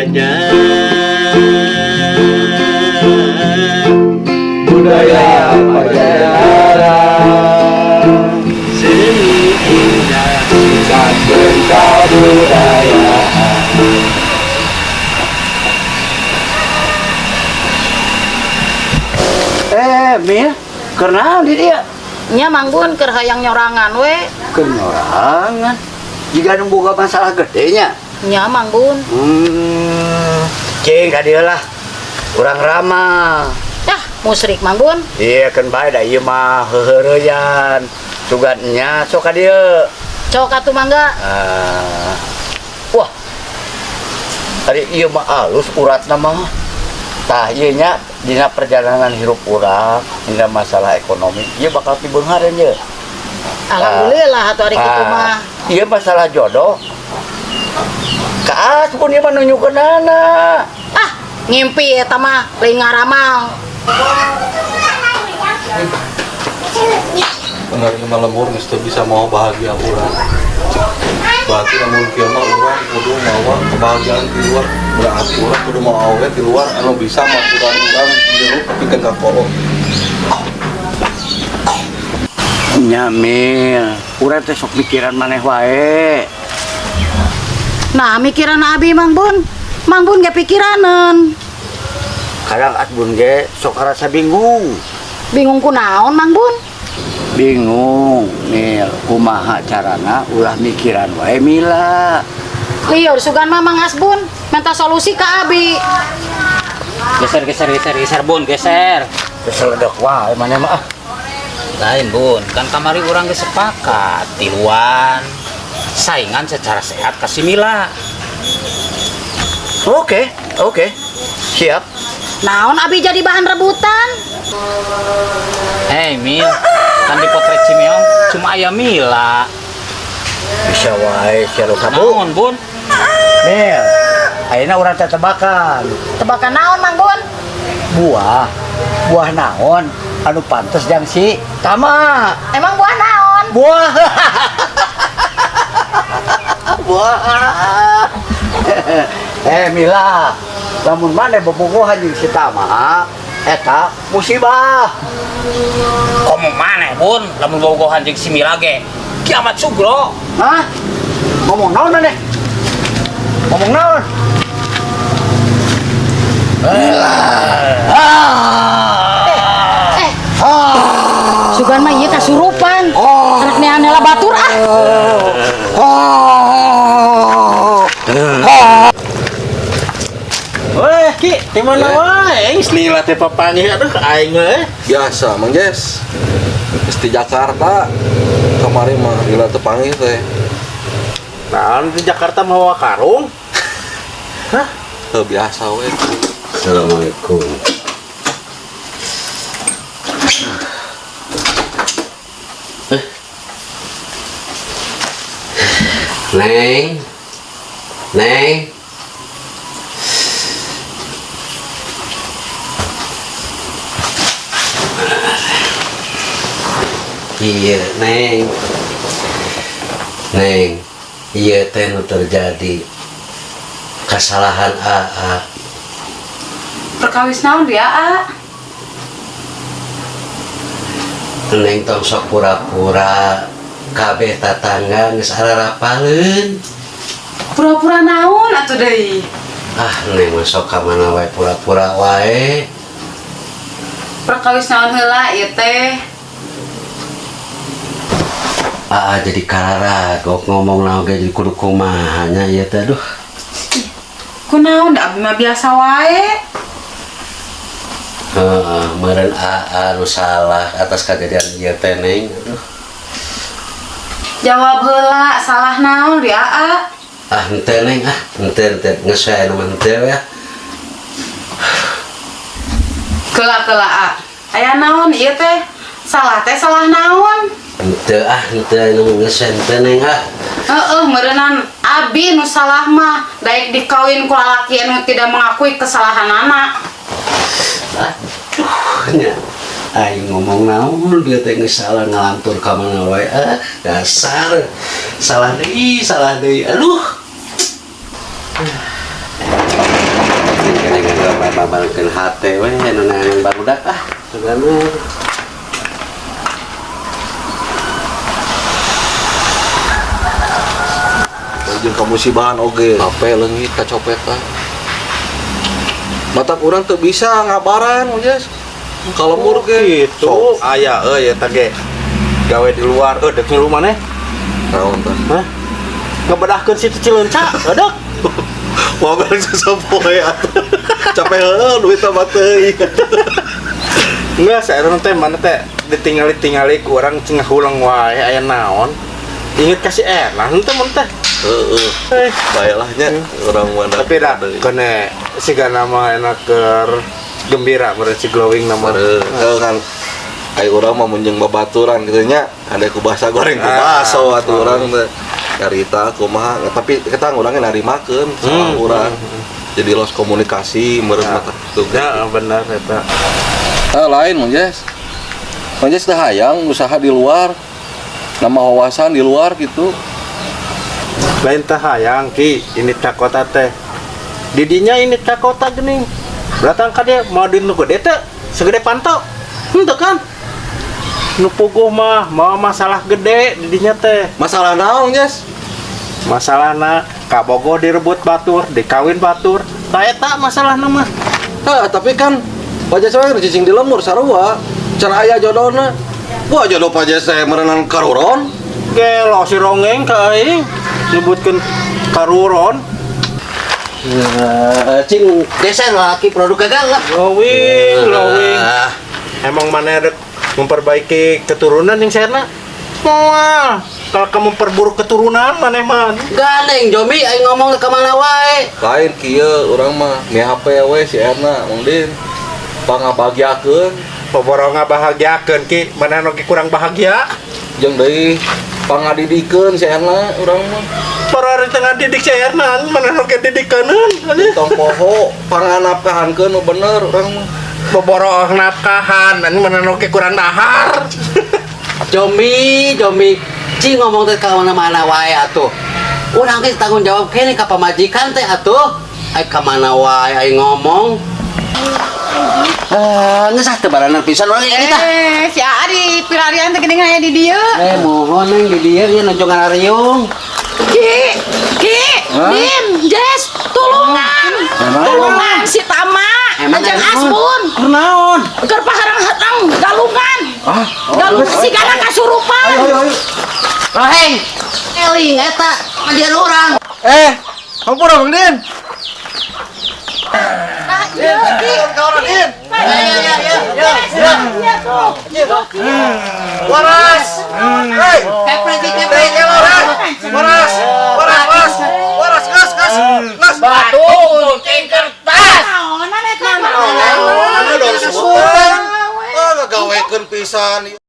Belajar Budaya Pajajaran. Seni indah Tingkatkeun kabudayaan. Eh, Mil, keur naon di dieu? Nya, Mang Bun, keur hayang nyorangan we. Keur nyorangan. Jiga nu boga masalah gede nya. Nya, Mang Bun. Cing ka dieu lah. Urang ramal. Yah, musrik, Mang Bun. Iya, kan bae da ieu mah heuheureyan. Sugan nya sok ka dieu. Cok atuh, mangga. Ah. Wah. Tadi ieu mah alus uratna mah. Tah, ieu nya dina perjalanan hirup urang, dina masalah ekonomi, ieu bakal pibeunghareun ye. Alhamdulillah atuh ari kitu mah. Ieu masalah jodoh. Kaas pun ieu mah nunjukkeunana. Ah, ngimpi eta mah, lain ngaramal. Bener mah lembur geus teu bisa mau bahagia urang. Berarti lamun kieu mah urang kudu mawa kebahagiaan di luar. Berarti urang kudu mawa awewe di luar anu bisa maturan urang hirup pikeun ka kolot. Nya, Mil, urang teh sok mikiran maneh wae. Nah, mikiran abi, Mang Bun. Mang Bun ge pikiraneun. Kadang Asbun ge sok rasa bingung. Bingung kunaon, Mang Bun? Bingung, Mil, kumaha carana ulah mikiran wae Mila. Lieur sugan mah Mang Asbun, minta solusi ka abi. Geser, geser, geser, geser, Bun, geser. Keseledek wae maneh mah ah. Lain, Bun, kan kamari urang geus sepakat tiluan saingan secara sehat ka si Mila. Oke. Siap. Naon abi jadi bahan rebutan? Hei Mil, kan di potret Cimeong cuma aya Mila. Bisa wae sia lu sabu. Naon, Bun? Mil, ayeuna urang teh tebakan. Tebakan naon, Mang Bun? Buah. Buah naon anu pantes jang si Tama? Emang buah naon? Buah. Buah. Eh Mila, lamun maneh bobogohan jeung si Tama, eta musibah. Komo maneh, Bun, lamun bobogohan jeung si Mila ge kiamat sugro. Hah? Ngomong naon maneh? Ngomong naon? Eh, sugan mah ieu kasurupan. Anak neanela batur ah. Weh, Ki, di mana wae? Aing lila teh papanggih, aduh, aing mah. Biasa, Mang Jes. Geus di Jakarta. Kamari mah lila teu panggih teh. Naon di Jakarta mawa karung? Hah? Heuh, biasa we. Assalamualaikum. Eh. Neng. Neng. Iya, Neng. Neng, iya teh nu terjadi kesalahan AA. Perkawis naon dia, A? Neng tong sok pura-pura, kabeh tatangga geus ararapaleun. Pura-pura naon atuh deui? Ah, Neng mah sok ka mana wae pura-pura wae. Perkawis naon heula ieu teh? Ah, jadi kararagok ngomong naon ge, jadi kudu kumaha nya ieu teh, aduh. Kunaon, da abi mah biasa wae. Heeh, meureun AA nu salah atas kejadian ieu teh, Neng. Aduh. Jawab heula, salah naon di AA? Ah, henteu, Neng, ah, henteu, henteu. Geus we anu mah henteu ya. Keula, keula, A. Aya naon ieu teh? Salah teh salah naon? Henteu ah, henteu anu geus we henteu, Neng, ah. Heeh, meureunan abi nu salah mah, daek dikawin ku lalaki anu tidak mengakui kesalahanana. Aduh, nya. Aing ngomong naon dia teh geus salah ngalantur ka mana wae, ah, dasar. Salah deui, salah deui. Aduh. Ngabarengkeun hate we nu neangan barudak ah. Sugana. Jeung kamusibahan oge, HP leungit kacopetan. Mata urang teu bisa ngabaran, Jes. Kalau mur ge Gitu. Aya euy eta ge. Gawe di luar, euy dek ngilu maneh. Naon tah? Hah? Ngebedahkeun situ Cileunca, edek. Mobil sesepoe atuh. Capek heueuh duit mah teuing. Enggak, saya teh mana teh ditinggali-tingali ku urang cing ngahuleng wae aya naon. Inget kasih enak henteu mun teh. Heeh. Eh, Baiklah nya urang mana. tapi dah kene siga nama enak keur gembira meureun si glowing nama. Heuh kan ai urang mah mun jeung babaturan kitu nya, ada ku bahasa goreng ku Ah. baso atuh urang teh. Carita kumaha, tapi kita urangnya narimakeun salah urang. Jadi los komunikasi meureun mah tah kitu. Ya benar eta. Ah, lain Mang Jes. Mang Jes teh hayang usaha di luar. Nama wawasan di luar gitu. Lain teh hayang ki ini ka kota teh. Didinya ini ka kota geuning. Datang ka dia mau duit nu gede teh segede panto. Henteu kan? Nu puguh mah mau masalah gede didinya teh. Masalah naon, Jes? Masalahna kabogoh direbut batur, dikawin batur. Tah eta masalahna mah. Hah, tapi kan Pak Jes mah cicing di lembur sarua. Can aya jodohna. Wah, jodoh Pak Jes teh meureunan karuron. Gelo si rongeng ka aing nyebutkeun karuron. Cing desa laki produk gagal lah. Glowing, glowing. Ah, Emang mana ada memperbaiki keturunan yang serna? Moal. Kalau kamu memperburuk keturunan maneh mah. Gandeng Jomi aing ngomong ke mana wae. Lain kieu urang mah mi HP we si Erna, Mang Din. Pangabahagiakeun Boboro ngabahagiakeun ki, mana nu ki kurang bahagia? Jeung deui pangadidikeun si Erna urang mah. Para di tengah didik si Erna, mana nu ki didikeunun. Tong poho panganapkahankeun nu bener urang mah. Boboro nafkahan, mana nu ki kurang dahar. Jomi, Jomi, cing ngomong teh ka mana-mana wae atuh. Urang ge tanggung jawab kene ka pamajikan teh atuh. Ai ka mana wae ai ngomong. Ah, geus ah teu baraner pisan urang ieu tah. Eh, si Aa di pilarian teh geuning aya di dieu. Eh, mohon neng di dieu ieu nuju ngarariung. Ki, Ki, Din, Jess, tulungan. Tulungan si Tama, Emang jeung naon? Asbun. Kunaon? Keur paharang-harang galungan. Galungan sigana kasurupan. Roheng. Eling eta ngajian urang. Eh, hampura Mang Din. Nah, ieu Ki. Ya ya ya ya. Iya tuh. Waras. Hei, Kepre ki kepre. waras. Waras, waras. Waras, gas, gas. Gas. Batu gunting kertas. Naonan eta? Anu dong sebutan. Ah, ngagawekeun pisan.